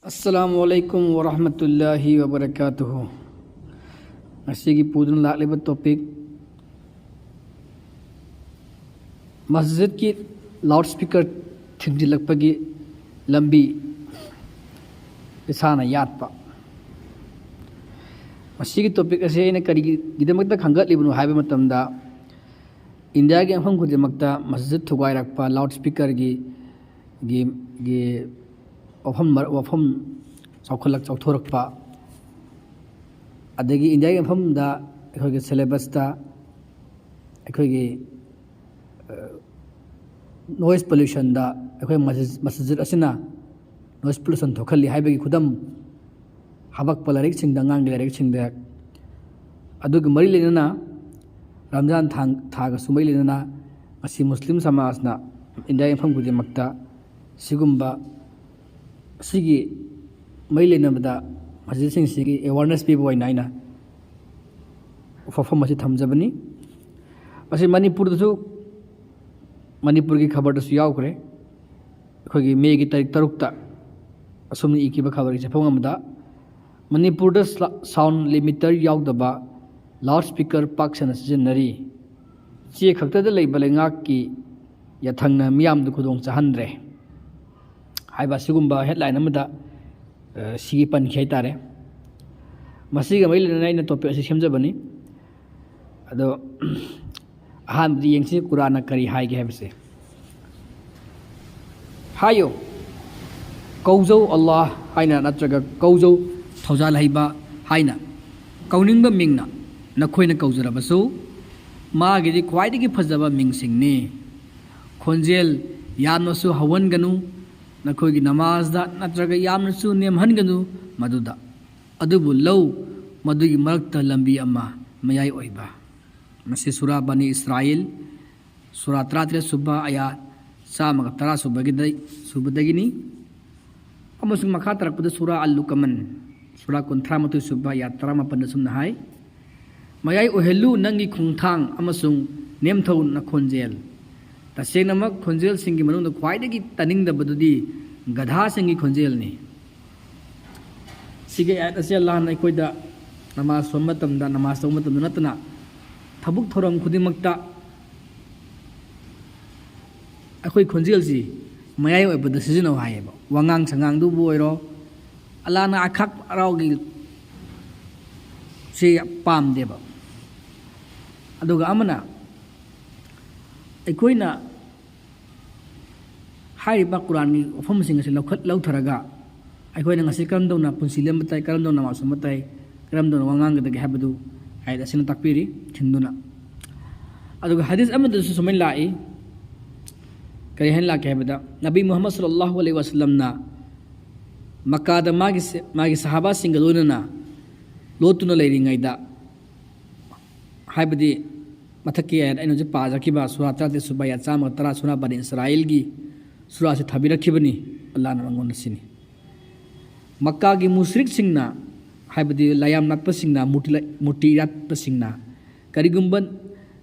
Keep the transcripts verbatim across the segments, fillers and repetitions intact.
ꯑꯁꯂꯥꯃꯨ ꯑꯂꯩꯀꯨꯝ ꯋꯔꯍꯃꯇꯨꯜꯂꯥꯍꯤ ꯋꯕꯔꯀꯥꯇꯨꯍꯨ꯫ ꯉꯁꯤꯒꯤ ꯄꯨꯗꯨꯅ ꯂꯥꯛꯂꯤꯕ ꯇꯣꯄꯤꯛ, ꯃꯁꯖꯤꯗꯀꯤ ꯂꯥꯎꯠ ꯁ꯭ꯄꯤꯀꯔ ꯊꯤꯡꯖꯤꯜꯂꯛꯄꯒꯤ ꯂꯝꯕꯤ ꯏꯁꯥꯅ ꯌꯥꯠꯄ꯫ ꯃꯁꯤꯒꯤ ꯇꯣꯄꯤꯛ ꯑꯁꯤ ꯑꯩꯅ ꯀꯔꯤꯒꯤꯗꯃꯛꯇ ꯈꯟꯒꯠꯂꯤꯕꯅꯣ ꯍꯥꯏꯕ ꯃꯇꯝꯗ, ꯏꯟꯗꯤꯌꯥꯒꯤ ꯃꯐꯝ ꯈꯨꯗꯤꯡꯃꯛꯇ ꯃꯁꯖꯤꯗ ꯊꯨꯒꯥꯏꯔꯛꯄ, ꯂꯥꯎꯠ ꯁ꯭ꯄꯤꯀꯔꯒꯤ ꯒꯤ, ꯒꯤ ꯋꯥꯐꯝ ꯃꯔ-, ꯋꯥꯐꯝ ꯆꯥꯎꯈꯠꯂꯛ-, ꯆꯥꯎꯊꯣꯔꯛꯄ, ꯑꯗꯒꯤ ꯏꯟꯗꯤꯌꯥꯒꯤ ꯃꯐꯝꯗ ꯑꯩꯈꯣꯏꯒꯤ ꯁꯦꯂꯦꯕꯁꯇ ꯑꯩꯈꯣꯏꯒꯤ, ꯑ, ꯅꯣꯏꯁ ꯄꯣꯂ꯭ꯌꯨꯁꯟꯗ ꯑꯩꯈꯣꯏ ꯃꯁꯖꯤꯗ, ꯃꯁꯖꯤꯗ ꯑꯁꯤꯅ ꯅꯣꯏꯁ ꯄꯣꯂ꯭ꯌꯨꯁꯟ ꯊꯣꯛꯍꯜꯂꯤ ꯍꯥꯏꯕꯒꯤ ꯈꯨꯗꯝ ꯍꯥꯄꯛꯄ ꯂꯥꯏꯔꯤꯛꯁꯤꯡꯗ, ꯑꯉꯥꯡꯒꯤ ꯂꯥꯏꯔꯤꯛꯁꯤꯡꯗ꯫ ꯑꯗꯨꯒ ꯃꯔꯤ ꯂꯩꯅꯅ ꯔꯝꯖꯥꯟ ꯊꯥ, ꯊꯥꯒꯁꯨ ꯃꯔꯤ ꯂꯩꯅꯅ ꯉꯁꯤ ꯃꯨꯁꯂꯤꯝ ꯁꯃꯥꯖꯅ ꯏꯟꯗꯤꯌꯥꯒꯤ ꯃꯐꯝ ꯈꯨꯗꯤꯡꯃꯛꯇ ꯁꯤꯒꯨꯝꯕ, ꯁꯤꯒꯤ ꯃꯔꯤ ꯂꯩꯅꯕꯗ ꯃꯁꯖꯤꯗꯁꯤꯡꯁꯤꯒꯤ ꯑꯦꯋꯥꯔꯅꯦꯁ ꯄꯤꯕ ꯑꯣꯏꯅ ꯑꯩꯅ ꯋꯥꯐꯝ ꯑꯁꯤ ꯊꯝꯖꯕꯅꯤ꯫ ꯃꯁꯤ ꯃꯅꯤꯄꯨꯔꯗꯁꯨ, ꯃꯅꯤꯄꯨꯔꯒꯤ ꯈꯕꯔꯗꯁꯨ ꯌꯥꯎꯈ꯭ꯔꯦ꯫ ꯑꯩꯈꯣꯏꯒꯤ ꯃꯦꯒꯤ ꯇꯥꯔꯤꯛ ꯇꯔꯨꯛꯇ ꯑꯁꯨꯝꯅ ꯏꯈꯤꯕ ꯈꯕꯔꯒꯤ ꯆꯦꯐꯣꯡ ꯑꯃꯗ, ꯃꯅꯤꯄꯨꯔꯗ ꯁ꯭ꯂꯥ-, ꯁꯥꯎꯟ ꯂꯤꯃꯤꯇꯔ ꯌꯥꯎꯗꯕ ꯂꯥꯎꯠ ꯁ꯭ꯄꯤꯀꯔ ꯄꯥꯛ ꯁꯟꯅ ꯁꯤꯖꯤꯟꯅꯔꯤ꯫ ꯆꯦ ꯈꯛꯇꯗ ꯂꯩꯕ ꯂꯩꯉꯥꯛꯀꯤ ꯌꯥꯊꯪꯅ ꯃꯤꯌꯥꯝꯗ ꯈꯨꯗꯣꯡ ꯆꯥꯍꯟꯗ꯭ꯔꯦ ꯍꯥꯏꯕ ꯑꯁꯤꯒꯨꯝꯕ ꯍꯦꯗꯂꯥꯏꯟ ꯑꯃꯗ, ꯑ, ꯁꯤꯒꯤ ꯄꯟꯈꯤ ꯍꯥꯏꯇꯥꯔꯦ꯫ ꯃꯁꯤꯒ ꯃꯔꯤ ꯂꯩꯅꯅ ꯑꯩꯅ ꯇꯣꯄꯤꯛ ꯑꯁꯤ ꯁꯦꯝꯖꯕꯅꯤ꯫ ꯑꯗꯣ, ꯑꯍꯥꯟꯕꯗ ꯌꯦꯡꯁꯤ, ꯀꯨꯔꯥꯟꯅ ꯀꯔꯤ ꯍꯥꯏꯒꯦ ꯍꯥꯏꯕꯁꯦ꯫ ꯍꯥꯏꯌꯨ, "ꯀꯧꯖꯧ ꯑꯜꯂꯥꯍ" ꯍꯥꯏꯅ, ꯅꯠꯇ꯭ꯔꯒ "ꯀꯧꯖꯧ ꯊꯧꯖꯥꯜ ꯍꯩꯕ" ꯍꯥꯏꯅ꯫ ꯀꯧꯅꯤꯡꯕ ꯃꯤꯡꯅ ꯅꯈꯣꯏꯅ ꯀꯧꯖꯔꯕꯁꯨ, ꯃꯥꯒꯤꯗꯤ ꯈ꯭ꯋꯥꯏꯗꯒꯤ ꯐꯖꯕ ꯃꯤꯡꯁꯤꯡꯅꯤ꯫ ꯈꯣꯟꯖꯦꯜ ꯌꯥꯝꯅꯁꯨ ꯍꯧꯍꯟꯒꯅꯨ, ꯅꯈꯣꯏꯒꯤ ꯅꯃꯥꯖꯗ ꯅꯠꯇ꯭ꯔꯒ ꯌꯥꯝꯅꯁꯨ ꯅꯦꯝꯍꯟꯒꯅꯨ ꯃꯗꯨꯗ꯫ ꯑꯗꯨꯕꯨ ꯂꯧ, ꯃꯗꯨꯒꯤ ꯃꯔꯛꯇ ꯂꯝꯕꯤ ꯑꯃ ꯃꯌꯥꯏ ꯑꯣꯏꯕ꯫ ꯃꯁꯤ ꯁꯨꯔꯥ ꯕꯅꯤ ꯏꯁꯔꯥꯏꯜ, ꯁꯨꯔꯥ ꯇꯔꯥꯇꯔꯦꯠ ꯁꯨꯕ, ꯑꯌꯥ ꯆꯥꯝꯃꯒ ꯇꯔꯥ ꯁꯨꯕꯒꯤꯗ-, ꯁꯨꯕꯗꯒꯤꯅꯤ꯫ ꯑꯃꯁꯨꯡ ꯃꯈꯥ ꯇꯥꯔꯛꯄꯗ ꯁꯨꯔꯥ ꯑꯜ ꯂꯨꯀꯃꯟ, ꯁꯨꯔꯥ ꯀꯨꯟꯊ꯭ꯔꯥ ꯃꯥꯊꯣꯏ ꯁꯨꯕ, ꯑꯌꯥ ꯇꯔꯥꯃꯥꯄꯟꯗ ꯑꯁꯨꯝꯅ ꯍꯥꯏ, "ꯃꯌꯥꯏ ꯑꯣꯏꯍꯜꯂꯨ ꯅꯪꯒꯤ ꯈꯣꯡꯊꯥꯡ ꯑꯃꯁꯨꯡ ꯅꯦꯝꯊꯧ ꯅꯈꯣꯟꯖꯦꯜ꯫ ꯇꯁꯦꯡꯅꯃꯛ ꯈꯣꯟꯖꯦꯜꯁꯤꯡꯒꯤ ꯃꯅꯨꯡꯗ ꯈ꯭ꯋꯥꯏꯗꯒꯤ ꯇꯥꯅꯤꯡꯗꯕꯗꯨꯗꯤ ꯒꯙꯥꯁꯤꯡꯒꯤ ꯈꯣꯟꯖꯦꯜꯅꯤ"꯫ ꯁꯤꯒꯤ ꯑꯥꯌꯠ ꯑꯁꯤ ꯑꯜꯂꯥꯍꯅ ꯑꯩꯈꯣꯏꯗ ꯅꯃꯥꯖ ꯁꯣꯟꯕ ꯃꯇꯝꯗ, ꯅꯃꯥꯖ ꯇꯧꯕ ꯃꯇꯝꯗ ꯅꯠꯇꯅ ꯊꯕꯛ ꯊꯧꯔꯝ ꯈꯨꯗꯤꯡꯃꯛꯇ ꯑꯩꯈꯣꯏ ꯈꯣꯟꯖꯦꯜꯁꯤ ꯃꯌꯥꯏ ꯑꯣꯏꯕꯗ ꯁꯤꯖꯤꯟꯅꯧ ꯍꯥꯏꯌꯦꯕ꯫ ꯋꯥꯉꯥꯡ ꯁꯉꯥꯡꯗꯨꯕꯨ ꯑꯣꯏꯔꯣ, ꯑꯜꯂꯥꯍꯅ ꯑꯈꯥꯛ ꯑꯔꯥꯎꯒꯤ ꯁꯤ ꯄꯥꯝꯗꯦꯕ꯫ ꯑꯗꯨꯒ ꯑꯃꯅ, ꯑꯩꯈꯣꯏꯅ ꯍꯥꯏꯔꯤꯕ ꯀꯨꯔꯥꯟꯒꯤ ꯋꯥꯐꯝꯁꯤꯡ ꯑꯁꯤ ꯂꯧꯈꯠ ꯂꯧꯊꯔꯒ ꯑꯩꯈꯣꯏꯅ ꯉꯁꯤ ꯀꯔꯝ ꯇꯧꯅ ꯄꯨꯟꯁꯤ ꯂꯦꯟꯕ ꯇꯥꯏ, ꯀꯔꯝ ꯇꯧꯅ ꯅꯃꯥꯖ ꯁꯣꯟꯕ ꯇꯥꯏ, ꯀꯔꯝ ꯇꯧꯅ ꯋꯥ ꯉꯥꯡꯒꯗꯒꯦ ꯍꯥꯏꯕꯗꯨ ꯑꯥꯌꯠ ꯑꯁꯤꯅ ꯇꯥꯛꯄꯤꯔꯤ ꯈꯤꯟꯗꯨꯅ꯫ ꯑꯗꯨꯒ ꯍꯗꯤꯁ ꯑꯃꯗꯁꯨ ꯁꯨꯃꯥꯏꯅ ꯂꯥꯛꯏ꯫ ꯀꯔꯤ ꯍꯥꯏꯅ ꯂꯥꯛꯀꯦ ꯍꯥꯏꯕꯗ, ꯅꯕꯤ ꯃꯨꯍꯝꯃꯗ ꯁꯜꯂꯜꯂꯥꯍꯨ ꯑꯂꯩꯍꯤ ꯋꯥꯁꯜꯂꯝꯅ ꯃꯛꯀꯥꯗ ꯃꯥꯒꯤ ꯁ-, ꯃꯥꯒꯤ ꯁꯍꯥꯕꯥꯁꯤꯡꯒ ꯂꯣꯏꯅꯅ ꯂꯣꯠꯇꯨꯅ ꯂꯩꯔꯤꯉꯩꯗ, ꯍꯥꯏꯕꯗꯤ ꯃꯊꯛꯀꯤ ꯑꯥꯌꯠ ꯑꯩꯅ ꯍꯧꯖꯤꯛ ꯄꯥꯖꯈꯤꯕ ꯁꯨꯔꯥ ꯇꯔꯥꯇꯔꯦꯠ ꯁꯨꯕ ꯑꯥꯌꯠ ꯆꯥꯝꯃꯒ ꯇꯔꯥ, ꯁꯨꯔꯥ ꯕꯅꯤ ꯏꯁꯔꯥꯏꯜꯒꯤ ꯁꯨꯔꯥꯁꯤ ꯊꯥꯕꯤꯔꯛꯈꯤꯕꯅꯤ ꯑꯜꯂꯥꯍꯅ ꯃꯉꯣꯟꯗ ꯁꯤꯅꯤ꯫ ꯃꯛꯀꯥꯒꯤ ꯃꯨꯁ꯭ꯔꯤꯛꯁꯤꯡꯅ, ꯍꯥꯏꯕꯗꯤ ꯂꯥꯏꯌꯥꯝ ꯅꯛꯄꯁꯤꯡꯅ, ꯃꯨꯔꯇꯤ-, ꯃꯨꯔꯇꯤ ꯏꯔꯥꯠꯄꯁꯤꯡꯅ, ꯀꯔꯤꯒꯨꯝꯕ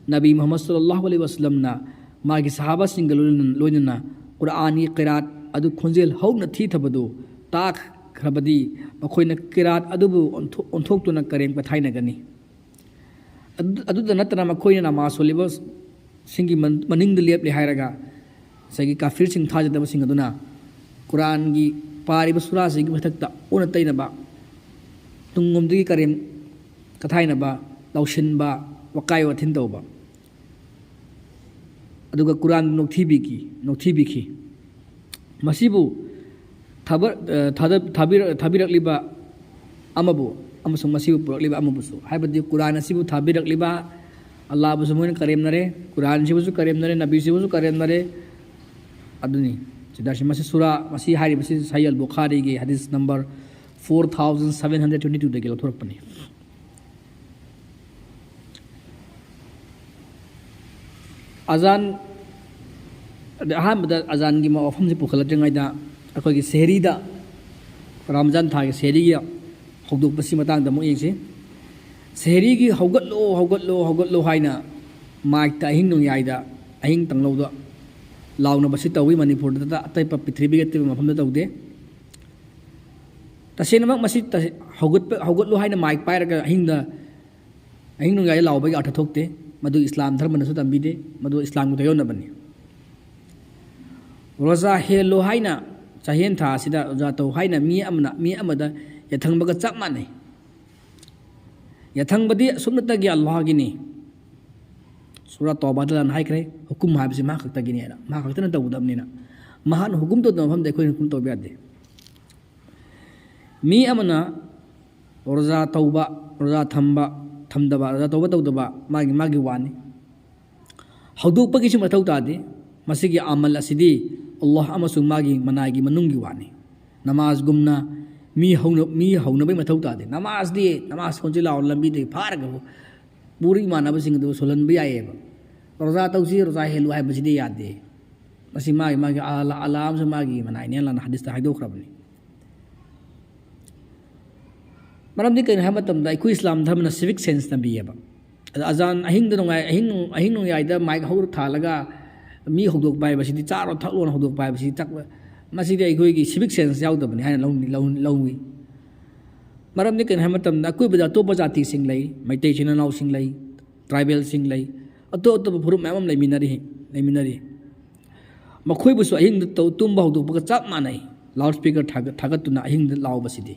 ꯅꯕꯤ ꯃꯨꯍꯝꯃꯗ ꯁꯜꯂꯜꯂꯥꯍꯨ ꯑꯂꯩꯍꯤ ꯋꯥꯁꯜꯂꯝꯅ ꯃꯥꯒꯤ ꯁꯍꯥꯕꯥꯁꯤꯡꯒ ꯂꯣꯏꯅꯅ, ꯂꯣꯏꯅꯅ ꯀꯨꯔꯥꯟꯒꯤ ꯀꯤꯔꯥꯠ ꯑꯗꯨ ꯈꯣꯟꯖꯦꯜ ꯍꯧꯅ ꯊꯤꯊꯕꯗꯨ ꯇꯥꯈ꯭ꯔꯕꯗꯤ, ꯃꯈꯣꯏꯅ ꯀꯤꯔꯥꯠ ꯑꯗꯨꯕꯨ ꯑꯣꯟꯊꯣꯛ-, ꯑꯣꯟꯊꯣꯛꯇꯨꯅ ꯀꯔꯦꯝ ꯀꯊꯥꯏꯅꯒꯅꯤ꯫ ꯑꯗꯨ-, ꯑꯗꯨꯗ ꯅꯠꯇꯅ ꯃꯈꯣꯏꯅ ꯅꯃꯥꯖ ꯁꯣꯜꯂꯤꯕꯁꯤꯡꯒꯤ ꯃꯟ-, ꯃꯅꯤꯡꯗ ꯂꯦꯞꯂꯦ ꯍꯥꯏꯔꯒ ꯉꯁꯥꯏꯒꯤ ꯀꯥꯐꯤꯔꯁꯤꯡ, ꯊꯥꯖꯗꯕꯁꯤꯡ ꯑꯗꯨꯅ ꯀꯨꯔꯥꯟꯒꯤ ꯄꯥꯔꯤꯕ ꯁꯨꯔꯥꯁꯤꯒꯤ ꯃꯊꯛꯇ ꯑꯣꯟꯅ ꯇꯩꯅꯕ, ꯇꯨꯡꯂꯣꯝꯗꯒꯤ ꯀꯔꯦꯝ ꯀꯊꯥꯏꯅꯕ, ꯂꯥꯎꯁꯤꯟꯕ, ꯋꯥꯀꯥꯏ ꯋꯥꯊꯤꯟ ꯇꯧꯕ, ꯑꯗꯨꯒ ꯀꯨꯔꯥꯟꯕꯨ ꯅꯣꯛꯊꯤꯕꯤꯈꯤ, ꯅꯣꯛꯊꯤꯕꯤꯈꯤ꯫ ꯃꯁꯤꯕꯨ ꯊꯥꯕ-, ꯑ, ꯊꯥꯗ-, ꯊꯥꯕꯤꯔ-, ꯊꯥꯕꯤꯔꯛꯂꯤꯕ ꯑꯃꯕꯨ ꯑꯃꯁꯨꯡ ꯃꯁꯤꯕꯨ ꯄꯨꯔꯛꯂꯤꯕ ꯑꯃꯕꯨꯁꯨ, ꯍꯥꯏꯕꯗꯤ ꯀꯨꯔꯥꯟ ꯑꯁꯤꯕꯨ ꯊꯥꯕꯤꯔꯛꯂꯤꯕ ꯑꯜꯂꯥꯍꯕꯨꯁꯨ ꯃꯣꯏꯅ ꯀꯔꯦꯝꯅꯔꯦ, ꯀꯨꯔꯥꯟꯁꯤꯕꯨꯁꯨ ꯀꯔꯦꯝꯅꯔꯦ, ꯅꯕꯤꯁꯤꯕꯨꯁꯨ ꯀꯔꯦꯝꯅꯔꯦ꯫ ꯑꯗꯨꯅꯤ ꯁꯤꯗ ꯃꯁꯤ ꯁꯨꯔꯥ, ꯃꯁꯤ ꯍꯥꯏꯔꯤꯕꯁꯤ ꯁꯍꯤ ꯑꯜ ꯕꯨꯈꯥꯔꯤꯒꯤ ꯍꯗꯤꯁ number four thousand seven hundred twenty twoꯗꯒꯤ ꯂꯧꯊꯣꯔꯛꯄꯅꯤ꯫ ꯑꯖꯥꯟ, ꯑꯗ ꯑꯍꯥꯟꯕꯗ ꯑꯖꯥꯟꯒꯤ ꯃ-, ꯋꯥꯐꯝꯁꯤ ꯄꯨꯈꯠꯂꯛꯇ꯭ꯔꯤꯉꯩꯗ ꯑꯩꯈꯣꯏꯒꯤ ꯁꯦꯍꯔꯤꯗ, ꯔꯥꯃꯖꯥꯟ ꯊꯥꯒꯤ ꯁꯦꯍꯔꯤꯒꯤ ꯍꯧꯗꯣꯛꯄꯁꯤ ꯃꯇꯥꯡꯗ ꯑꯃꯨꯛ ꯌꯦꯡꯁꯤ꯫ ꯁꯦꯍꯔꯤꯒꯤ "ꯍꯧꯒꯠꯂꯣ, ꯍꯧꯒꯠꯂꯣ, ꯍꯧꯒꯠꯂꯣ" ꯍꯥꯏꯅ ꯃꯥꯏꯛꯇ ꯑꯍꯤꯡ ꯅꯣꯡꯌꯥꯏꯗ, ꯑꯍꯤꯡ ꯇꯪꯂꯧꯗ ꯂꯥꯎꯅꯕꯁꯤ ꯇꯧꯏ ꯃꯅꯤꯄꯨꯔꯗ, ꯑꯇꯩꯄ ꯄ꯭ꯔꯤꯊꯤꯕꯤꯒꯤ ꯑꯇꯩꯄ ꯃꯐꯝꯗ ꯇꯧꯗꯦ꯫ ꯇꯁꯦꯡꯅꯃꯛ ꯃꯁꯤ ꯇꯁꯦ-, ꯍꯧꯒꯠꯄ, ꯍꯧꯒꯠꯂꯨ ꯍꯥꯏꯅ ꯃꯥꯏꯛ ꯄꯥꯏꯔꯒ ꯑꯍꯤꯡꯗ, ꯑꯍꯤꯡ ꯅꯣꯡꯌꯥꯏꯗ ꯂꯥꯎꯕꯒꯤ ꯑꯔꯊ ꯊꯣꯛꯇꯦ꯫ ꯃꯗꯨ ꯏꯁꯂꯥꯝ ꯙꯔꯃꯅꯁꯨ ꯇꯝꯕꯤꯗꯦ꯫ ꯃꯗꯨ ꯏꯁꯂꯥꯝꯒ ꯇꯥꯏꯑꯣꯟꯅꯕꯅꯤ꯫ ꯔꯣꯖꯥ ꯍꯦꯜꯂꯨ ꯍꯥꯏꯅ, ꯆꯥꯛꯍꯦꯟ ꯊꯥ ꯑꯁꯤꯗ ꯔꯣꯖꯥ ꯇꯧ ꯍꯥꯏꯅ ꯃꯤ ꯑꯃꯅ ꯃꯤ ꯑꯃꯗ ꯌꯥꯊꯪꯕꯒ ꯆꯞ ꯃꯥꯟꯅꯩ꯫ ꯌꯥꯊꯪꯕꯗꯤ ꯑꯁꯨꯞꯅꯇꯒꯤ ꯑꯜꯂꯥꯍꯒꯤꯅꯤ꯫ ꯁꯨꯔꯥ ꯇꯧꯕꯥꯗ ꯑꯜꯂꯥꯍꯅ ꯍꯥꯏꯈ꯭ꯔꯦ, ꯍꯨꯀꯨꯝ ꯍꯥꯏꯕꯁꯤ ꯃꯍꯥꯛ ꯈꯛꯇꯒꯤꯅꯦꯅ, ꯃꯍꯥꯛ ꯈꯛꯇꯅ ꯇꯧꯒꯗꯕꯅꯤꯅ꯫ ꯃꯍꯥꯛꯅ ꯍꯨꯀꯨꯝ ꯇꯧꯗꯕ ꯃꯐꯝꯗ ꯑꯩꯈꯣꯏꯅ ꯍꯨꯀꯨꯝ ꯇꯧꯕ ꯌꯥꯗꯦ꯫ ꯃꯤ ꯑꯃꯅ ꯔꯣꯖꯥ ꯇꯧꯕ, ꯔꯣꯖꯥ ꯊꯝꯕ, ꯊꯝꯗꯕ, ꯔꯣꯖꯥ ꯇꯧꯕ, ꯇꯧꯗꯕ, ꯃꯥꯒꯤ, ꯃꯥꯒꯤ ꯋꯥꯅꯤ꯫ ꯍꯧꯗꯣꯛꯄꯒꯤꯁꯨ ꯃꯊꯧ ꯇꯥꯗꯦ꯫ ꯃꯁꯤꯒꯤ ꯑꯃꯜ ꯑꯁꯤꯗꯤ ꯑꯜꯂꯥꯍ ꯑꯃꯁꯨꯡ ꯃꯥꯒꯤ ꯃꯅꯥꯏꯒꯤ ꯃꯅꯨꯡꯒꯤ ꯋꯥꯅꯤ꯫ ꯅꯃꯥꯖꯒꯨꯝꯅ ꯃꯤ ꯍꯧꯅ-, ꯃꯤ ꯍꯧꯅꯕꯒꯤ ꯃꯊꯧ ꯇꯥꯗꯦ꯫ ꯅꯃꯥꯖꯗꯤ, ꯅꯃꯥꯖ ꯈꯣꯟꯖꯦꯜ ꯂꯥꯎꯔ ꯂꯝꯕꯤꯗꯒꯤ ꯐꯥꯔꯒ ꯄꯨꯔ ꯏꯃꯥꯟꯅꯕꯁꯤꯡ ꯑꯗꯨ ꯁꯣꯜꯍꯟꯕ ꯌꯥꯏꯑꯕ꯫ ꯔꯣꯖꯥ ꯇꯧꯁꯤ, ꯔꯣꯖꯥ ꯍꯦꯜꯂꯨ ꯍꯥꯏꯕꯁꯤꯗꯤ ꯌꯥꯗꯦ꯫ ꯃꯁꯤ ꯃꯥꯒꯤ, ꯃꯥꯒꯤ ꯑꯜꯂꯥ, ꯑꯜꯂꯥ ꯑꯃꯁꯨꯡ ꯃꯥꯒꯤ ꯃꯅꯥꯏꯅꯦ, ꯑꯜꯂꯥꯍꯅ ꯍꯗꯤꯁꯇ ꯍꯥꯏꯗꯣꯛꯈ꯭ꯔꯕꯅꯤ꯫ ꯃꯔꯝꯗꯤ ꯀꯩꯅꯣ ꯍꯥꯏꯕ ꯃꯇꯝꯗ ꯑꯩꯈꯣꯏ ꯏꯁꯂꯥꯝ ꯙꯔꯃꯅ civic sense ꯇꯝꯕꯤꯌꯦꯕ꯫ ꯑꯗ ꯑꯖꯥꯟ ꯑꯍꯤꯡꯗ ꯅꯣꯡꯌꯥꯏ-, ꯑꯍꯤꯡ, ꯑꯍꯤꯡ ꯅꯣꯡꯌꯥꯏꯗ ꯃꯥꯏꯛ ꯍꯧꯔ ꯊꯥꯜꯂꯒ ꯃꯤ ꯍꯧꯗꯣꯛꯄ ꯍꯥꯏꯕꯁꯤꯗꯤ, "ꯆꯥꯔꯣ ꯊꯛꯂꯣꯅ" ꯍꯧꯗꯣꯛꯄ ꯍꯥꯏꯕꯁꯤ ꯆꯥꯛ-, ꯃꯁꯤꯗꯤ ꯑꯩꯈꯣꯏꯒꯤ civic sense ꯌꯥꯎꯗꯕꯅꯤ ꯍꯥꯏꯅ ꯂꯧꯅꯤ-, ꯂꯧ-, ꯂꯧꯏ꯫ ꯃꯔꯝꯗꯤ ꯀꯩꯅꯣ ꯍꯥꯏꯕ ꯃꯇꯝꯗ ꯑꯀꯣꯏꯕꯗ ꯑꯇꯣꯞꯄ ꯖꯥꯇꯤꯁꯤꯡ ꯂꯩ, ꯃꯩꯇꯩ ꯏꯆꯤꯟ ꯏꯅꯥꯎꯁꯤꯡ ꯂꯩ, ꯇ꯭ꯔꯥꯏꯕꯦꯜꯁꯤꯡ ꯂꯩ, ꯑꯇꯣꯞ ꯑꯇꯣꯞꯄ ꯐꯨꯔꯨꯞ ꯃꯌꯥꯝ ꯑꯃ ꯂꯩꯃꯤꯟꯅꯔꯤ, ꯂꯩꯃꯤꯟꯅꯔꯤ꯫ ꯃꯈꯣꯏꯕꯨꯁꯨ ꯑꯍꯤꯡꯗ ꯇꯧ-, ꯇꯨꯝꯕ ꯍꯧꯗꯣꯛꯄꯒ ꯆꯞ ꯃꯥꯟꯅꯩ꯫ ꯂꯥꯎꯠ ꯁ꯭ꯄꯤꯀꯔ ꯊꯥꯒꯠ-, ꯊꯥꯒꯠꯇꯨꯅ ꯑꯍꯤꯡꯗ ꯂꯥꯎꯕꯁꯤꯗꯤ꯫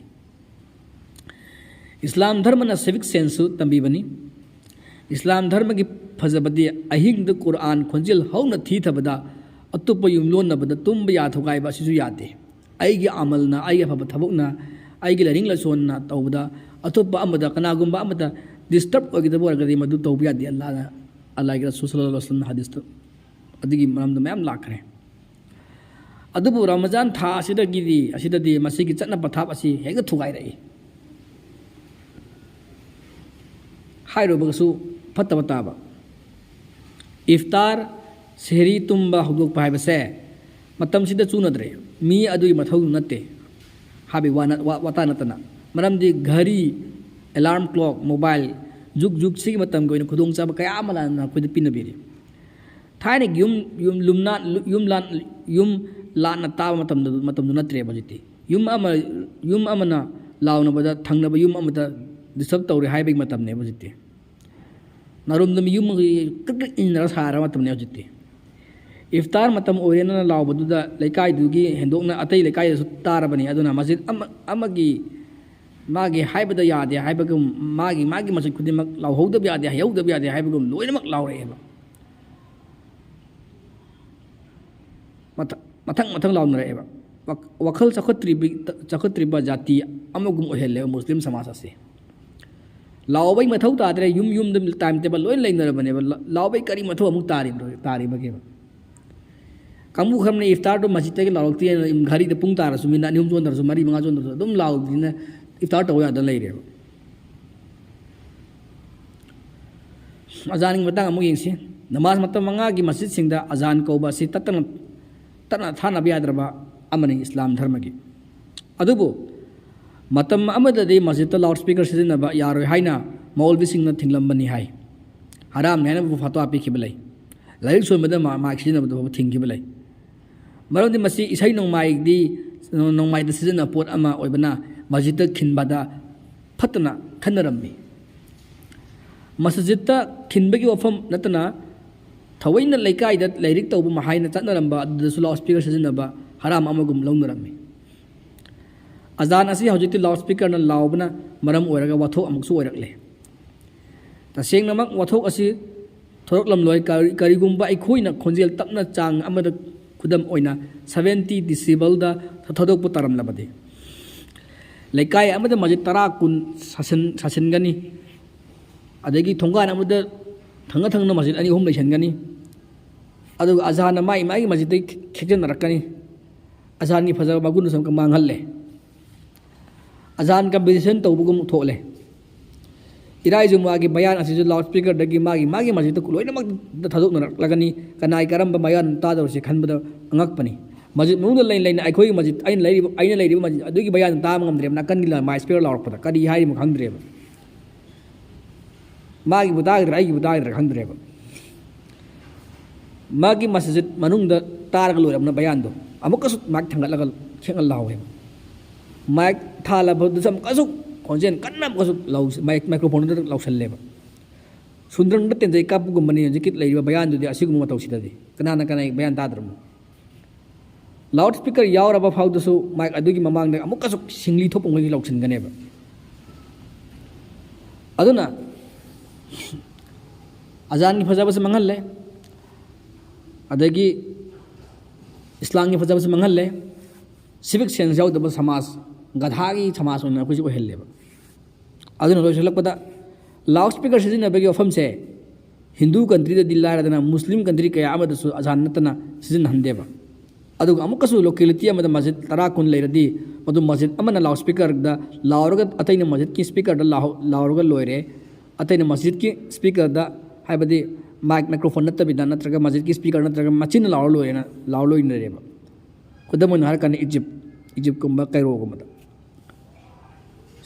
ꯏꯁꯂꯥꯝ ꯙꯔꯃꯅ civic senseꯁꯨ ꯇꯝꯕꯤꯕꯅꯤ꯫ ꯏꯁꯂꯥꯝ ꯙꯔꯃꯒꯤ ꯐꯖꯕꯗꯤ ꯑꯍꯤꯡꯗ ꯀꯨꯔꯑꯥꯟ ꯈꯣꯟꯖꯦꯜ ꯍꯧꯅ ꯊꯤꯊꯕꯗ ꯑꯇꯣꯞꯄ ꯌꯨꯝꯂꯣꯟꯅꯕꯗ ꯇꯨꯝꯕ ꯌꯥ ꯊꯨꯒꯥꯏꯕ ꯑꯁꯤꯁꯨ ꯌꯥꯗꯦ꯫ ꯑꯩꯒꯤ ꯑꯃꯜꯅ, ꯑꯩꯒꯤ ꯑꯐꯕ ꯊꯕꯛꯅ, ꯑꯩꯒꯤ ꯂꯥꯏꯅꯤꯡ ꯂꯥꯏꯁꯣꯟꯅ ꯇꯧꯕꯗ ꯑꯇꯣꯞꯄ ꯑꯃꯗ ꯀꯅꯥꯒꯨꯝꯕ ꯑꯃꯗ disturb ꯑꯣꯏꯒꯗꯕ ꯑꯣꯏꯔꯒꯗꯤ ꯃꯗꯨ ꯇꯧꯕ ꯌꯥꯗꯦ꯫ ꯑꯜꯂꯥꯍꯅ, ꯑꯜꯂꯥꯍꯒꯤ ꯔꯁꯨꯜ ꯁꯜꯂꯜꯂꯥꯍꯨ ꯑꯂꯥꯏꯍꯤ ꯋꯥꯁꯜꯂꯝꯅ ꯍꯗꯤꯁꯇ ꯑꯗꯨꯒꯤ ꯃꯔꯝꯗ ꯃꯌꯥꯝ ꯂꯥꯛꯈ꯭ꯔꯦ꯫ ꯑꯗꯨꯕꯨ ꯔꯃꯖꯥꯟ ꯊꯥ ꯑꯁꯤꯗꯒꯤꯗꯤ, ꯑꯁꯤꯗꯗꯤ ꯃꯁꯤꯒꯤ ꯆꯠꯅ ꯄꯊꯥꯞ ꯑꯁꯤ ꯍꯦꯛꯇ ꯊꯨꯒꯥꯏꯔꯛꯏ꯫ ꯍꯥꯏꯔꯨꯕꯒꯁꯨ ꯐꯠꯇꯕ ꯇꯥꯕ꯫ ꯏꯐꯇꯥꯔ, ꯁꯦꯍꯔꯤ ꯇꯨꯝꯕ ꯍꯧꯗꯣꯛꯄ ꯍꯥꯏꯕꯁꯦ ꯃꯇꯝꯁꯤꯗ ꯆꯨꯅꯗ꯭ꯔꯦ꯫ ꯃꯤ ꯑꯗꯨꯒꯤ ꯃꯊꯧ ꯅꯠꯇꯦ ꯍꯥꯏꯕꯒꯤ ꯋꯥ ꯅꯠ-, ꯋꯥ-, ꯋꯥꯇꯥ ꯅꯠꯇꯅ꯫ ꯃꯔꯝꯗꯤ ꯘꯔꯤ, alarm clock, mobile, ꯖꯨꯛ ꯖꯨꯛ ꯁꯤꯒꯤ ꯃꯇꯝꯒꯤ ꯑꯣꯏꯅ ꯈꯨꯗꯣꯡꯆꯥꯕ ꯀꯌꯥ ꯑꯃ ꯂꯥꯟꯅ ꯑꯩꯈꯣꯏꯗ ꯄꯤꯅꯕꯤꯔꯤ꯫ ꯊꯥꯏꯅꯒꯤ ꯌꯨꯝ, ꯌꯨꯝ, ꯂꯨꯝꯅꯥ-, ꯌꯨꯝ ꯂꯥꯟ-, ꯌꯨꯝ ꯂꯥꯟꯅ ꯇꯥꯕ ꯃꯇꯝꯗꯨ, ꯃꯇꯝꯗꯨ ꯅꯠꯇ꯭ꯔꯦꯕ ꯍꯧꯖꯤꯛꯇꯤ꯫ ꯌꯨꯝ ꯑꯃ ꯌꯨꯝ ꯑꯃꯅ ꯂꯥꯎꯅꯕꯗ ꯊꯪꯅꯕ ꯌꯨꯝ ꯑꯃꯗ ꯗꯤꯁꯇꯔꯕ ꯇꯧꯔꯦ ꯍꯥꯏꯕꯒꯤ ꯃꯇꯝꯅꯦꯕ ꯍꯧꯖꯤꯛꯇꯤ꯫ ꯅꯥꯔꯨꯝꯗ ꯃꯤ ꯌꯨꯝ ꯑꯃꯒꯤ ꯀ꯭ꯔꯤꯛ ꯀ꯭ꯔꯤꯛ ꯏꯟꯅꯔ ꯁꯥꯔ ꯃꯇꯝꯅꯦ ꯍꯧꯖꯤꯛꯇꯤ꯫ ꯏꯐꯇꯥꯔ ꯃꯇꯝ ꯑꯣꯏꯔꯦꯅ ꯂꯥꯎꯕꯗꯨꯗ ꯂꯩꯀꯥꯏꯗꯨꯒꯤ ꯍꯦꯟꯗꯣꯛꯅ ꯑꯇꯩ ꯂꯩꯀꯥꯏꯗꯁꯨ ꯇꯥꯔꯕꯅꯤ꯫ ꯑꯗꯨꯅ ꯃꯁꯖꯤꯗ ꯑꯃ, ꯑꯃꯒꯤ ꯃꯥꯒꯤ ꯍꯥꯏꯕꯗ ꯌꯥꯗꯦ ꯍꯥꯏꯕꯒꯨꯝ, ꯃꯥꯒꯤ, ꯃꯥꯒꯤ ꯃꯁꯖꯤꯗ ꯈꯨꯗꯤꯡꯃꯛ ꯂꯥꯎꯍꯧꯗꯕ ꯌꯥꯗꯦ, ꯍꯩꯍꯧꯗꯕ ꯌꯥꯗꯦ ꯍꯥꯏꯕꯒꯨꯝ ꯂꯣꯏꯅꯃꯛ ꯂꯥꯎꯔꯛꯑꯦꯕ꯫ ꯃꯊ-, ꯃꯊꯪ ꯃꯊꯪ ꯂꯥꯎꯅꯔꯛꯑꯦꯕ꯫ ꯋꯥ-, ꯋꯥꯈꯜ ꯆꯥꯎꯈꯠꯇ꯭ꯔꯤꯕꯤ-, ꯆꯥꯎꯈꯠꯇ꯭ꯔꯤꯕ ꯖꯥꯇꯤ ꯑꯃꯒꯨꯝ ꯑꯣꯏꯍꯜꯂꯦꯕ ꯃꯨꯁꯂꯤꯝ ꯁꯃꯥꯖ ꯑꯁꯤ꯫ ꯂꯥꯎꯕꯩ ꯃꯊꯧ ꯇꯥꯗ꯭ꯔꯦ, ꯌꯨꯝ ꯌꯨꯝꯗ ꯇꯥꯏꯝ ꯇꯦꯕꯜ ꯂꯣꯏ ꯂꯩꯅꯔꯕꯅꯦꯕ꯫ ꯂ-, ꯂꯥꯎꯕꯩ ꯀꯔꯤ ꯃꯊꯧ ꯑꯃꯨꯛ ꯇꯥꯔꯤꯕ꯭ꯔꯣ, ꯇꯥꯔꯤꯕꯒꯦꯕ? ꯀꯥꯡꯕꯨ ꯈꯔꯅ ꯏꯐꯇꯥꯔꯗꯣ ꯃꯁꯖꯤꯗꯇꯒꯤ ꯂꯥꯎꯔꯛꯇꯦꯅ ꯘꯔꯤꯗ ꯄꯨꯡ ꯇꯥꯔꯁꯨ, ꯃꯤꯅꯠ ꯑꯅꯤ ꯑꯍꯨꯝ ꯆꯣꯟꯗ꯭ꯔꯁꯨ, ꯃꯔꯤ ꯃꯉꯥ ꯆꯣꯟꯗ꯭ꯔꯁꯨ ꯑꯗꯨꯝ ꯂꯥꯎꯕꯅꯤꯅ ꯏꯐꯇꯥꯔ ꯇꯧꯕ ꯌꯥꯗꯅ ꯂꯩꯔꯦꯕ꯫ ꯑꯖꯥꯟꯒꯤ ꯃꯇꯥꯡ ꯑꯃꯨꯛ ꯌꯦꯡꯁꯤ꯫ ꯅꯃꯥꯖ ꯃꯇꯝ ꯃꯉꯥꯒꯤ ꯃꯁꯖꯤꯗꯁꯤꯡꯗ ꯑꯖꯥꯟ ꯀꯧꯕ ꯑꯁꯤ ꯇꯠꯇꯅ, ꯇꯠꯅ ꯊꯥꯅꯕ ꯌꯥꯗ꯭ꯔꯕ ꯑꯃꯅꯤ ꯏꯁꯂꯥꯝ ꯙꯔꯃꯒꯤ꯫ ꯑꯗꯨꯕꯨ ꯃꯇꯝ ꯑꯃꯗꯗꯤ ꯃꯁꯖꯤꯗꯇ ꯂꯥꯎꯠ ꯁ꯭ꯄꯤꯀꯔ ꯁꯤꯖꯤꯟꯅꯕ ꯌꯥꯔꯣꯏ ꯍꯥꯏꯅ ꯃꯧꯂꯕꯤꯁꯤꯡꯅ ꯊꯤꯡꯂꯝꯕꯅꯤ ꯍꯥꯏ꯫ ꯍꯔꯥꯝꯅꯤ ꯍꯥꯏꯅ ꯐꯇ꯭ꯋꯥ ꯄꯤꯈꯤꯕ ꯂꯩ꯫ ꯂꯥꯏꯔꯤꯛ ꯁꯣꯟꯕꯗ ꯃꯥ-, ꯃꯥꯏꯛ ꯁꯤꯖꯤꯟꯅꯕꯗ ꯐꯥꯎꯕ ꯊꯤꯡꯈꯤꯕ ꯂꯩ꯫ ꯃꯔꯝꯗꯤ ꯃꯁꯤ ꯏꯁꯩ ꯅꯣꯡꯃꯥꯏꯗꯤ, ꯅꯣꯡꯃꯥꯏꯗ ꯁꯤꯖꯤꯟꯅꯕ ꯄꯣꯠ ꯑꯃ ꯑꯣꯏꯕꯅ ꯃꯁꯖꯤꯗꯇ ꯈꯤꯟꯕꯗ ꯐꯠꯇꯅ ꯈꯟꯅꯔꯝꯃꯤ꯫ ꯃꯁꯖꯤꯗꯇ ꯈꯤꯟꯕꯒꯤ ꯋꯥꯐꯝ ꯅꯠꯇꯅ ꯊꯑꯣꯏꯅ ꯂꯩꯀꯥꯏꯗ ꯂꯥꯏꯔꯤꯛ ꯇꯧꯕ ꯃꯍꯥꯏꯅ ꯆꯠꯅꯔꯝꯕ ꯑꯗꯨꯗꯁꯨ ꯂꯥꯎꯠ ꯁ꯭ꯄꯤꯀꯔ ꯁꯤꯖꯤꯟꯅꯕ ꯍꯔꯥꯝ ꯑꯃꯒꯨꯝ ꯂꯧꯅꯔꯝꯃꯤ꯫ ꯑꯖꯥꯟ ꯑꯁꯤ ꯍꯧꯖꯤꯛꯇꯤ ꯂꯥꯎꯠ ꯁ꯭ꯄꯤꯀꯔꯅ ꯂꯥꯎꯕꯅ ꯃꯔꯝ ꯑꯣꯏꯔꯒ ꯋꯥꯊꯣꯛ ꯑꯃꯨꯛꯁꯨ ꯑꯣꯏꯔꯛꯂꯦ꯫ ꯇꯁꯦꯡꯅꯃꯛ ꯋꯥꯊꯣꯛ ꯑꯁꯤ ꯊꯣꯔꯛꯂꯝꯂꯣꯏ꯫ ꯀꯔꯤ-, ꯀꯔꯤꯒꯨꯝꯕ ꯑꯩꯈꯣꯏꯅ ꯈꯣꯟꯖꯦꯜ ꯇꯞꯅ ꯆꯥꯡ ꯑꯃꯗ, ꯈꯨꯗꯝ ꯑꯣꯏꯅ seventy decibelꯗ ꯊꯥꯗꯣꯛꯄ ꯇꯥꯔꯝꯂꯕꯗꯤ, ꯂꯩꯀꯥꯏ ꯑꯃꯗ ꯃꯁꯖꯤꯗ ꯇꯔꯥ, ꯀꯨꯟ ꯁꯥꯁꯤꯟ-, ꯁꯥꯁꯤꯟꯒꯅꯤ꯫ ꯑꯗꯒꯤ ꯊꯣꯡꯒꯥꯟ ꯑꯃꯗ ꯊꯪꯅ ꯊꯪꯅ ꯃꯁꯖꯤꯗ ꯑꯅꯤ ꯑꯍꯨꯝ ꯂꯩꯁꯟꯒꯅꯤ꯫ ꯑꯗꯨꯒ ꯑꯖꯥꯟꯅ ꯃꯥꯒꯤ ꯃꯥꯒꯤ ꯃꯁꯖꯤꯗꯇꯩ ꯈꯦ-, ꯈꯦꯛꯆꯟꯅꯔꯛꯀꯅꯤ꯫ ꯑꯖꯥꯟꯒꯤ ꯐꯖꯕ ꯃꯒꯨꯟꯗꯨꯁꯨ ꯑꯃꯨꯛꯀ ꯃꯥꯡꯍꯜꯂꯦ꯫ ꯑꯖꯥꯟ ꯀꯝꯄꯤꯇꯤꯁꯟ ꯇꯧꯕꯒꯨꯝ ꯊꯣꯛꯂꯦ꯫ ꯏꯔꯥꯏ ꯖꯨꯃꯥꯒꯤ ꯕꯌꯥꯟ ꯑꯁꯤꯁꯨ ꯂꯥꯎꯠ ꯁ꯭ꯄꯤꯀꯔꯗꯒꯤ ꯃꯥꯒꯤ ꯃꯥꯒꯤ ꯃꯁꯖꯤꯗꯇ ꯂꯣꯏꯅꯃꯛ ꯊꯥꯗꯣꯛꯅꯔꯛꯂꯒꯅꯤ꯫ ꯀꯅꯥꯒꯤ ꯀꯔꯝꯕ ꯕꯌꯥꯟ ꯇꯥꯗꯧꯔꯤꯁꯦ ꯈꯟꯕꯗ ꯑꯉꯛꯄꯅꯤ꯫ ꯃꯁꯖꯤꯗ ꯃꯅꯨꯡꯗ ꯂꯩ ꯂꯩꯅ ꯑꯩꯈꯣꯏꯒꯤ ꯃꯁꯖꯤꯗ, ꯑꯩꯅ ꯂꯩꯔꯤꯕ, ꯑꯩꯅ ꯂꯩꯔꯤꯕ ꯃꯁꯖꯤꯗ ꯑꯗꯨꯒꯤ ꯕꯌꯥꯟ ꯇꯥꯕ ꯉꯝꯗ꯭ꯔꯦꯕ꯫ ꯅꯥꯀꯟꯒꯤ ꯂꯥ-, ꯃꯥꯏꯛ ꯁ꯭ꯄꯤꯀꯔ ꯂꯥꯎꯔꯛꯄꯗ ꯀꯔꯤ ꯍꯥꯏꯔꯤꯅꯣ ꯈꯪꯗ꯭ꯔꯦꯕ꯫ ꯃꯥꯒꯤꯕꯨ ꯇꯥꯒꯗ꯭ꯔꯥ, ꯑꯩꯒꯤꯕꯨ ꯇꯥꯒꯗ꯭ꯔꯥ ꯈꯪꯗ꯭ꯔꯦꯕ꯫ ꯃꯥꯒꯤ ꯃꯁꯖꯤꯗ ꯃꯅꯨꯡꯗ ꯇꯥꯔꯒ ꯂꯣꯏꯔꯕꯅ ꯕꯌꯥꯟꯗꯣ, ꯑꯃꯨꯛꯀꯁꯨ ꯃꯥꯏꯛ ꯊꯥꯡꯒꯠꯂꯒ ꯈꯦꯛꯅ ꯂꯥꯎꯋꯦꯕ꯫ ꯃꯥꯏꯛ ꯊꯥꯜꯂꯕꯗꯨꯁꯨ ꯑꯃꯨꯛꯀꯁꯨ ꯈꯣꯟꯖꯦꯜ ꯀꯟꯅ ꯑꯃꯨꯛꯀꯁꯨ ꯂꯧ-, ꯃꯥꯏꯛ, ꯃꯥꯏꯀ꯭ꯔꯣꯐꯣꯟꯗꯨꯗ ꯂꯧꯁꯜꯂꯦꯕ꯫ ꯁꯨꯟꯗ꯭ꯔꯪꯗ ꯇꯦꯟꯖꯩ ꯀꯥꯞꯄꯒꯨꯝꯕꯅꯤ ꯍꯧꯖꯤꯛꯀꯤ ꯂꯩꯔꯤꯕ ꯕꯌꯥꯟꯗꯨꯗꯤ ꯑꯁꯤꯒꯨꯝꯕ ꯃꯇꯧꯁꯤꯗꯗꯤ꯫ ꯀꯅꯥꯅ ꯀꯅꯥꯒꯤ ꯕꯌꯥꯟ ꯇꯥꯗ꯭ꯔꯕꯅꯣ? ꯂꯥꯎꯠ ꯁ꯭ꯄꯤꯀꯔ ꯌꯥꯎꯔꯕ ꯐꯥꯎꯗꯁꯨ ꯃꯥꯏꯛ ꯑꯗꯨꯒꯤ ꯃꯃꯥꯡꯗ ꯑꯃꯨꯛꯀꯁꯨ ꯁꯤꯡꯂꯤ ꯊꯣꯛꯄ ꯃꯈꯩ ꯂꯧꯁꯤꯟꯒꯅꯦꯕ꯫ ꯑꯗꯨꯅ ꯑꯖꯥꯟꯒꯤ ꯐꯖꯕꯁꯨ ꯃꯥꯡꯍꯜꯂꯦ, ꯑꯗꯒꯤ ꯏꯁꯂꯥꯝꯒꯤ ꯐꯖꯕꯁꯨ ꯃꯥꯡꯍꯜꯂꯦ, ꯁꯤꯚꯤꯛ ꯁꯦꯟꯁ ꯌꯥꯎꯗꯕ ꯁꯃꯥꯖ, ꯒꯙꯥꯒꯤ ꯁꯃꯥꯖ ꯑꯣꯏꯅ ꯑꯩꯈꯣꯏꯁꯦ ꯑꯣꯏꯍꯜꯂꯦꯕ꯫ ꯑꯗꯨꯅ ꯂꯣꯏꯁꯤꯜꯂꯛꯄꯗ ꯂꯥꯎꯠ ꯁ꯭ꯄꯤꯀꯔ ꯁꯤꯖꯤꯟꯅꯕꯒꯤ ꯋꯥꯐꯝꯁꯦ ꯍꯤꯟꯗꯨ ꯀꯟꯇ꯭ꯔꯤꯗꯗꯤ ꯂꯥꯏꯔꯗꯅ ꯃꯨꯁꯂꯤꯝ ꯀꯟꯇ꯭ꯔꯤ ꯀꯌꯥ ꯑꯃꯗꯁꯨ ꯑꯖꯥꯟ ꯅꯠꯇꯅ ꯁꯤꯖꯤꯟꯅꯍꯟꯗꯦꯕ꯫ ꯑꯗꯨꯒ ꯑꯃꯨꯛꯀꯁꯨ ꯂꯣꯀꯦꯂꯤꯇꯤ ꯑꯃꯗ ꯃꯁꯖꯤꯗ ꯇꯔꯥ ꯀꯨꯟ ꯂꯩꯔꯗꯤ ꯃꯗꯨ ꯃꯁꯖꯤꯗ ꯑꯃꯅ ꯂꯥꯎꯠ ꯁ꯭ꯄꯤꯀꯔꯗ ꯂꯥꯎꯔꯒ ꯑꯇꯩꯅ ꯃꯁꯖꯤꯗꯀꯤ ꯁ꯭ꯄꯤꯀꯔꯗ ꯂꯥꯎ-, ꯂꯥꯎꯔꯒ ꯂꯣꯏꯔꯦ꯫ ꯑꯇꯩꯅ ꯃꯁꯖꯤꯗꯀꯤ ꯁ꯭ꯄꯤꯀꯔꯗ, ꯍꯥꯏꯕꯗꯤ ꯃꯥꯏꯛ, ꯃꯥꯏꯀ꯭ꯔꯣꯐꯣꯟ ꯅꯠꯇꯕꯤꯗ, ꯅꯠꯇ꯭ꯔꯒ ꯃꯁꯖꯤꯗꯀꯤ ꯁ꯭ꯄꯤꯀꯔ ꯅꯠꯇ꯭ꯔꯒ ꯃꯆꯤꯟꯅ ꯂꯥꯎꯔ ꯂꯣꯏꯔꯦꯅ ꯂꯥꯎꯔ ꯂꯣꯏꯅꯔꯦꯕ꯫ ꯈꯨꯗꯝ ꯑꯣꯏꯅ ꯍꯥꯏꯔꯀꯥꯟꯗ ꯏꯖꯤꯞ, ꯏꯖꯤꯞꯀꯨꯝꯕ ꯀꯩꯔꯣꯒꯨꯝꯕꯗ꯫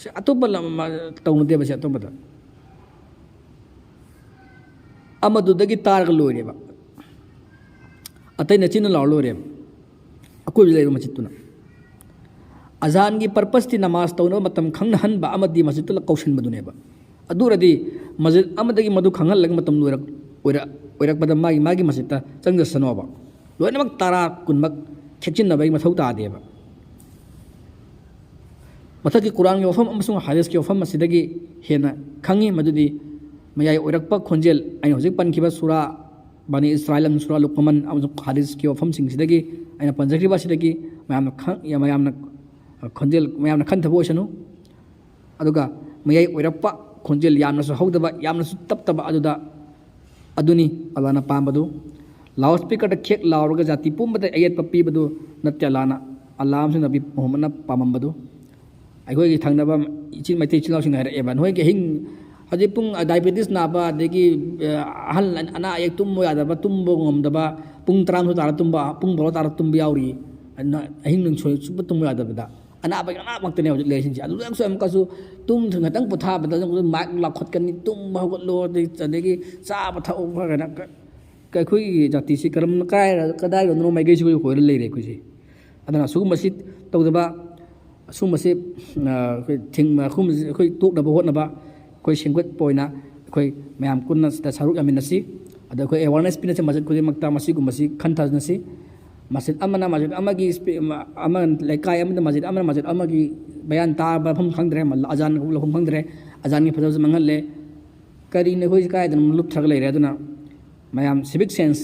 ꯁꯤ ꯑꯇꯣꯞꯄ ꯂꯝ ꯑꯃ ꯇꯧꯅꯗꯦꯕ, ꯁꯤ ꯑꯇꯣꯞꯄꯗ꯫ ꯑꯃꯗꯨꯗꯒꯤ ꯇꯥꯔꯒ ꯂꯣꯏꯔꯦꯕ, ꯑꯇꯩꯅ ꯆꯤꯟꯅ ꯂꯥꯎꯔ ꯂꯣꯏꯔꯦꯕ, ꯑꯀꯣꯏꯕꯗ ꯂꯩꯕ ꯃꯁꯖꯤꯠꯇꯨꯅ꯫ ꯑꯖꯥꯟꯒꯤ ꯄꯔꯄꯁꯇꯤ ꯅꯃꯥꯖ ꯇꯧꯅꯕ ꯃꯇꯝ ꯈꯪꯅꯍꯟꯕ ꯑꯃꯗꯤ ꯃꯁꯖꯤꯠꯇꯨꯗ ꯀꯧꯁꯤꯟꯕꯗꯨꯅꯦꯕ꯫ ꯑꯗꯨ ꯑꯣꯏꯔꯗꯤ ꯃꯁꯖꯤꯠ ꯑꯃꯗꯒꯤ ꯃꯗꯨ ꯈꯪꯍꯜꯂꯒ ꯃꯇꯝ ꯂꯣꯏꯔꯛ-, ꯑꯣꯏꯔꯛ-, ꯑꯣꯏꯔꯛꯄꯗ ꯃꯥꯒꯤ, ꯃꯥꯒꯤ ꯃꯁꯖꯤꯠꯇ ꯆꯪꯖꯁꯅꯣꯕ꯫ ꯂꯣꯏꯅꯃꯛ ꯇꯔꯥ ꯀꯨꯟꯃꯛ ꯈꯦꯠꯆꯤꯟꯅꯕꯒꯤ ꯃꯊꯧ ꯇꯥꯗꯦꯕ꯫ ꯃꯊꯛꯀꯤ ꯀꯨꯔꯥꯟꯒꯤ ꯋꯥꯐꯝ ꯑꯃꯁꯨꯡ ꯍꯥꯗꯤꯁꯀꯤ ꯋꯥꯐꯝ ꯑꯁꯤꯗꯒꯤ ꯍꯦꯟꯅ ꯈꯪꯉꯤ ꯃꯗꯨꯗꯤ ꯃꯌꯥꯏ ꯑꯣꯏꯔꯛꯄ ꯈꯣꯟꯖꯦꯜ, ꯑꯩꯅ ꯍꯧꯖꯤꯛ ꯄꯟꯈꯤꯕ ꯁꯨꯔꯥ ꯕꯅꯤ ꯏꯁꯔꯥꯏꯜ ꯑꯃꯁꯨꯡ ꯁꯨꯔꯥ ꯂꯨꯛꯃꯥꯟ ꯑꯃꯁꯨꯡ ꯍꯥꯗꯤꯁꯀꯤ ꯋꯥꯐꯝꯁꯤꯡꯁꯤꯗꯒꯤ ꯑꯩꯅ ꯄꯟꯖꯈ꯭ꯔꯤꯕ ꯑꯁꯤꯗꯒꯤ ꯃꯌꯥꯝꯅ ꯈꯪ-, ꯃꯌꯥꯝꯅ ꯈꯣꯟꯖꯦꯜ, ꯃꯌꯥꯝꯅ ꯈꯟꯊꯕ ꯑꯣꯏꯁꯅꯨ꯫ ꯑꯗꯨꯒ ꯃꯌꯥꯏ ꯑꯣꯏꯔꯞꯄ ꯈꯣꯟꯖꯦꯜ ꯌꯥꯝꯅꯁꯨ ꯍꯧꯗꯕ, ꯌꯥꯝꯅꯁꯨ ꯇꯞꯇꯕ ꯑꯗꯨꯗ, ꯑꯗꯨꯅꯤ ꯑꯜꯂꯥꯍꯅ ꯄꯥꯝꯕꯗꯨ꯫ ꯂꯥꯎꯠ ꯁ꯭ꯄꯤꯀꯔꯗ ꯈꯦꯛ ꯂꯥꯎꯔꯒ ꯖꯥꯇꯤ ꯄꯨꯝꯕꯗ ꯑꯌꯦꯠꯄ ꯄꯤꯕꯗꯨ ꯅꯠꯇꯦ ꯑꯜꯂꯥꯍꯅ, ꯑꯜꯂꯥꯍ ꯑꯃꯁꯨꯡ ꯅꯕꯤ ꯃꯨꯍꯝꯃꯗꯅ ꯄꯥꯝꯃꯝꯕꯗꯨ꯫ ꯑꯩꯈꯣꯏꯒꯤ ꯊꯪꯅꯕ ꯏꯆꯤꯜ, ꯃꯩꯇꯩ ꯏꯆꯤꯜ ꯏꯅꯥꯎꯁꯤꯡꯅ ꯍꯥꯏꯔꯛꯑꯦꯕ, "ꯅꯣꯏꯒꯤ ꯑꯍꯤꯡ ꯍꯧꯖꯤꯛ ꯄꯨꯡ ꯗꯥꯏꯕꯦꯇꯤꯁ ꯅꯥꯕ, ꯑꯗꯒꯤ, ꯑ, ꯑꯍꯜ ꯑꯅꯥ ꯑꯌꯦꯛ ꯇꯨꯝꯕ ꯌꯥꯗꯕ, ꯇꯨꯝꯕ ꯉꯝꯗꯕ, ꯄꯨꯡ ꯇꯔꯥꯃꯥꯊꯣꯏ ꯇꯥꯔ ꯇꯨꯝꯕ, ꯄꯨꯡ ꯕꯥꯔꯣ ꯇꯥꯔ ꯇꯨꯝꯕ ꯌꯥꯎꯔꯤ, ꯑꯗꯨꯅ ꯑꯍꯤꯡ ꯅꯨꯡꯁꯣꯏ ꯆꯨꯞꯄ ꯇꯨꯝꯕ ꯌꯥꯗꯕꯗ ꯑꯅꯥꯕꯒꯤ ꯑꯅꯥꯕ ꯉꯥꯛꯇꯅꯦ ꯍꯧꯖꯤꯛ ꯂꯩꯔꯤꯁꯤꯡꯁꯦ꯫ ꯑꯗꯨꯗꯁꯨ ꯑꯃꯨꯛꯀꯁꯨ ꯇꯨꯝꯗ꯭ꯔꯤ ꯉꯥꯛꯇꯪ ꯄꯣꯊꯥꯕꯗ ꯑꯃꯨꯛꯀꯁꯨ ꯃꯥꯏꯛ ꯂꯥꯎꯈꯠꯀꯅꯤ, ꯇꯨꯝꯕ ꯍꯧꯒꯠꯂꯣ, ꯑꯗꯒꯤ, ꯑꯗꯒꯤ ꯆꯥꯕ ꯊꯛꯎ ꯈꯔ ꯀꯩꯅꯣ ꯀ-, ꯑꯩꯈꯣꯏꯒꯤ ꯖꯥꯇꯤꯁꯤ ꯀꯔꯝ, ꯀꯗꯥꯏ-, ꯀꯗꯥꯏꯗꯅꯣ ꯃꯥꯏꯀꯩꯁꯤ ꯑꯩꯈꯣꯏ ꯍꯣꯏꯔ ꯂꯩꯔꯦ ꯑꯩꯈꯣꯏꯁꯦ꯫ ꯑꯗꯨꯅ ꯁꯤꯒꯨꯝꯕꯁꯤ ꯇꯧꯗꯕ, ꯑꯁꯨꯝꯕꯁꯤ ꯑꯩꯈꯣꯏ ꯊꯤꯡ ꯑꯩꯈꯣꯏ ꯇꯣꯛꯅꯕ ꯍꯣꯠꯅꯕ, ꯑꯩꯈꯣꯏ ꯁꯦꯝꯒꯠꯄ ꯑꯣꯏꯅ ꯑꯩꯈꯣꯏ ꯃꯌꯥꯝ ꯄꯨꯟꯅ ꯁꯤꯗ ꯁꯔꯨꯛ ꯌꯥꯃꯤꯟꯅꯁꯤ꯫ ꯑꯗ ꯑꯩꯈꯣꯏ ꯑꯦꯋꯥꯔꯅꯦꯁ ꯄꯤꯅꯁꯤ ꯃꯁꯖꯤꯗ ꯈꯨꯗꯤꯡꯃꯛꯇ꯫ ꯃꯁꯤꯒꯨꯝꯕꯁꯤ ꯈꯟꯊꯅꯁꯤ꯫ ꯃꯁꯖꯤꯗ ꯑꯃꯅ ꯃꯁꯖꯤꯗ ꯑꯃꯒꯤ ꯏꯁꯄꯤ-, ꯑꯃ, ꯑꯃ ꯂꯩꯀꯥꯏ ꯑꯃꯗ ꯃꯁꯖꯤꯗ ꯑꯃꯅ ꯃꯁꯖꯤꯗ ꯑꯃꯒꯤ ꯕꯌꯥꯟ ꯇꯥꯕ ꯃꯐꯝ ꯈꯪꯗ꯭ꯔꯦ, ꯑꯖꯥꯟ ꯂꯧꯐꯝ ꯈꯪꯗ꯭ꯔꯦ, ꯑꯖꯥꯟꯒꯤ ꯐꯖꯕꯁꯨ ꯃꯥꯡꯍꯜꯂꯦ꯫ ꯀꯔꯤꯅꯣ ꯑꯩꯈꯣꯏꯁꯤ ꯀꯥꯏꯗꯅꯣ ꯂꯨꯞꯊꯔꯒ ꯂꯩꯔꯦ꯫ ꯑꯗꯨꯅ ꯃꯌꯥꯝ civic sense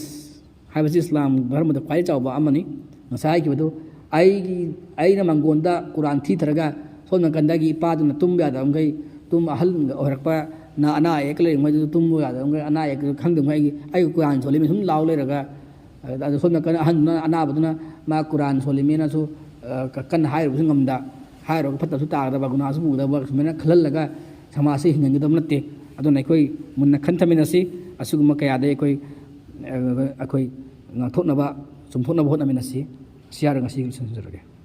ꯍꯥꯏꯕꯁꯤ ꯏꯁꯂꯥꯝ ꯙꯔꯃꯗ ꯈ꯭ꯋꯥꯏ ꯆꯥꯎꯕ ꯑꯃꯅꯤ꯫ ꯉꯁꯥꯏ ꯍꯥꯏꯈꯤꯕꯗꯨ, ꯑꯩꯒꯤ, ꯑꯩꯅ ꯃꯪꯒꯣꯟꯗ ꯀꯨꯔꯥꯟ ꯊꯤꯊꯔꯒ ꯁꯣꯝ ꯅꯥꯀꯟꯗꯒꯤ ꯏꯄꯥꯗꯨꯅ ꯇꯨꯝꯕ ꯌꯥꯗꯕꯈꯩ, ꯇꯨꯝ ꯑꯍꯜ ꯑꯣꯏꯔꯛꯄ ꯅ-, ꯑꯅꯥ ꯑꯌꯦꯛ ꯂꯩꯔꯤꯉꯩꯗꯨꯗ ꯇꯨꯝꯕ ꯌꯥꯗꯕꯈꯩ, ꯑꯅꯥ ꯑꯌꯦꯛ ꯈꯪꯗꯕꯈꯩ ꯑꯩꯒꯤ, ꯑꯩꯒꯤ ꯀꯨꯔꯥꯟ ꯁꯣꯜꯂꯤꯃꯤ ꯁꯨꯝ ꯂꯥꯎ ꯂꯩꯔꯒ, ꯑꯗ ꯁꯣꯝ ꯅꯥꯀꯟ ꯑꯍꯟꯗꯨꯅ, ꯑꯅꯥꯕꯗꯨꯅ ꯃꯥ ꯀꯨꯔꯥꯟ ꯁꯣꯜꯂꯤꯃꯦꯅꯁꯨ, ꯑ, ꯀ-, ꯀꯟꯅ ꯍꯥꯏꯔꯨꯕꯁꯨ ꯉꯝꯗ, ꯍꯥꯏꯔꯨꯔꯒ ꯐꯠꯇꯕꯁꯨ ꯇꯥꯒꯗꯕ, ꯒꯨꯅꯥꯁꯨ ꯄꯨꯒꯗꯕ, ꯁꯨꯃꯥꯏꯅ ꯈꯜꯍꯜꯂꯒ ꯁꯃꯥꯖꯁꯤ ꯍꯤꯡꯍꯟꯒꯗꯕ ꯅꯠꯇꯦ꯫ ꯑꯗꯨꯅ ꯑꯩꯈꯣꯏ ꯃꯨꯟꯅ ꯈꯟꯊꯃꯤꯟꯅꯁꯤ꯫ ꯑꯁꯤꯒꯨꯝꯕ ꯀꯌꯥꯗꯩ ꯑꯩꯈꯣꯏ, ꯑ, ꯑꯩꯈꯣꯏ ꯉꯥꯛꯊꯣꯛꯅꯕ, ꯆꯨꯝꯊꯣꯛꯅꯕ ꯍꯣꯠꯅꯃꯤꯟꯅꯁꯤ꯫ ꯁꯤ ꯍꯥꯏꯔꯒ ꯉꯁꯤꯒꯤ ꯂꯣꯏꯁꯤꯟꯖꯔꯒꯦ꯫